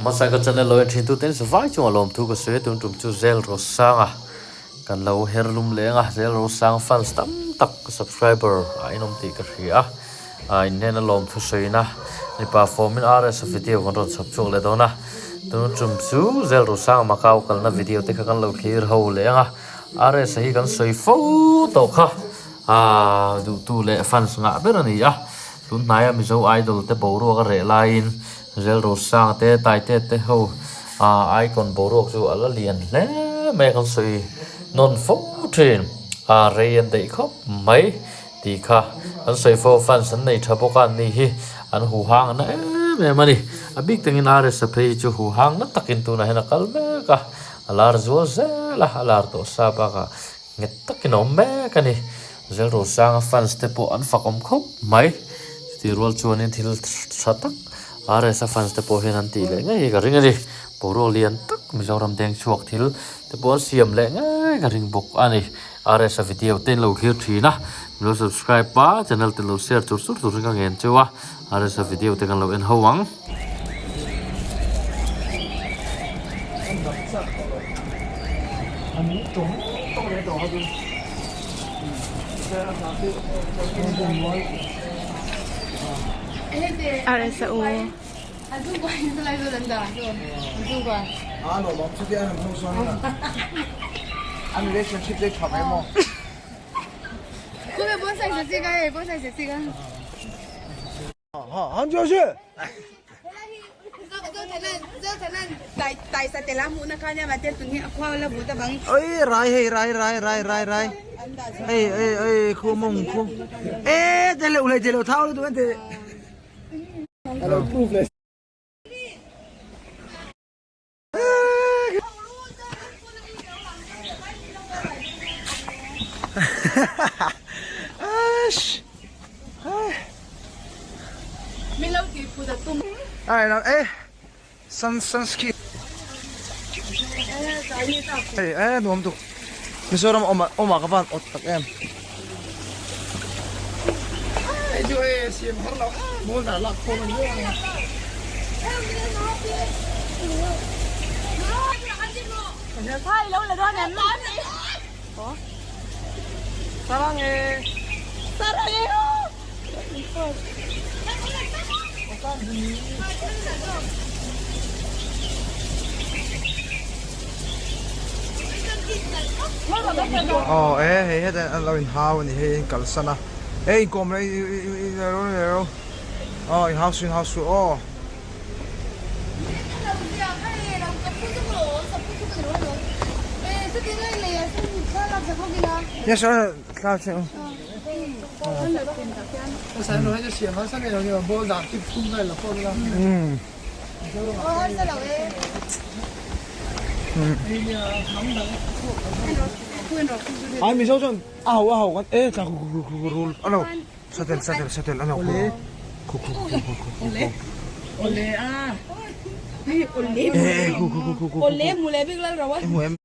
Hmasa ka channel lo en thin tu ten vai chunga lawmthu ka sawi a tun tum chu Zel Rosanga kan lo her lum leng a Zel Rosang fans tam tak subscriber a inawm tih ka hria a ah in hnena lawmthu sawina mipa form in RS video kan rawn chhawp chhuak leh dawn a tun tum chu Zel Rosanga Macau kalna video te kha kan lo thlir ho leng a RS hi kan sawi fo tawh kha ah duhtu leh fans ngah ber a ni a tun hnaia Mizo idol te boruak a reh laiin Zel Rosanga te Taite te ho ah icon boruak chu a la lian hle mai a kan sawi nawn fo thin a rei an daih khawp mai tih kha kan sawi fo fans an nei tha bawk a an ni hi an hu hang na em em a ni a bik tangin RS a phei hi chu hu hang na takin tunah hian a kal mek a a lar zual zel a a lar tawh sa bakah Nghet takin a awm mek a ni. Zel Rosanga fans te pawh an fak awm khawp mai. Chutih rual chuanin thil tha tak RS-a fans te pawh hian an tih leh ngei hi ka ring a ni. Boruak lian tak Mizoram deng chhuak thil te pawh an siam leh ngei ka ring bawk a ni. RS-a video te in lo thlir thin a, min lo subscribe a, channel te lo share chur chur turin ka ngen cheu a, RS-a video te kan lo en ho ang. Oi rai hei rai rai rai rai rai ei ei ei khu mong khu e te leu le te leu thau le tu te hello proof le Nuam tuk Mizoram awm awm ah ka van awt tak em. Aw e hei hetah an lo inhau a ni hei an kalsan a e inkawm leh aw inhau suh inhau suh aw. Ai mizo chuan a ho a ho kan e tla khu khu khu khu rul a lo satel satel satel a lo khu khu khu khu khu khu khu khu khu khu khu khu khu.